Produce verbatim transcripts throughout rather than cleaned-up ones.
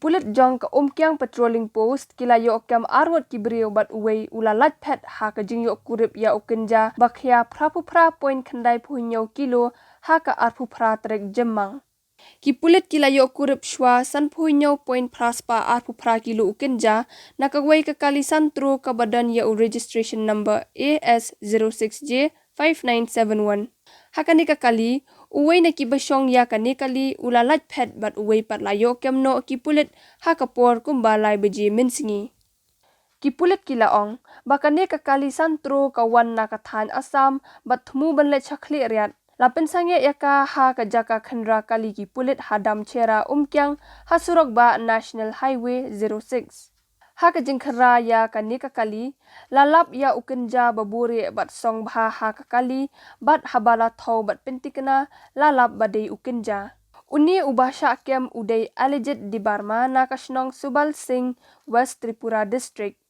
Pulit jong ka Umkiang Patrolling Post ki la ïoh kem arngut ki briew bad uwei u la lait phet ha ka jingïoh kurip ïa u kynja ba khia phra phew phra point khyndai phew hynñiew kilo ha ka arphew phra tarik Jymmang. Ki pulit ki la ïoh kurip shuwa san phew hynñiew point phra spah arphew phra kilo u kynja na kawei ka kali santro kaba don ïa u registration number A S zero six J five nine seven one. Ha kane ka kali, uwei na kiba shong ïa kane kali u la lait phet bad uwei pat la ïoh kem noh ki pulit ha ka por kumba lai baje mynsngi. Ki pulit ki la ong ba kane ka kali santro ka wan na ka thaiñ Assam bad thmu ban leit sha Khliehriat. La pynsangeh ïa ka ha ka jaka khynra kali ki pulit ha Damchera Umkiang ha surok bah National Highway zero six. Ha ka jingkhynra ïa kane ka kali, la lap ïa u kynja ba buri bad song bha ha ka kali bad haba la thew bad pyntikna la lap ba dei u kynja. Une uba shah kem u dei Alijit Debarma na ka shnong Subal Singh, West Tripura District.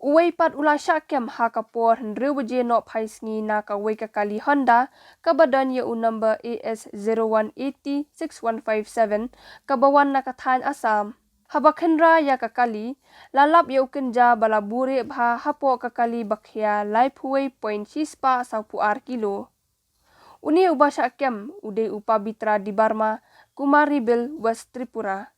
Uwei pat u la shah kem ha ka por hynriew baje nohphai sngi na kawei ka kali Honda kaba don ïa u number A S zero one eight six one five seven kaba wan na ka thaiñ Assam. Haba khynra ïa ka kali, la lap ïa u kynja ba la buri bha hapoh ka kali ba khia lai phew wei point shi spah saw phew ar kilo. Une uba shah kem u dei u Pabitra Debarma, Kumaribil, West Tripura.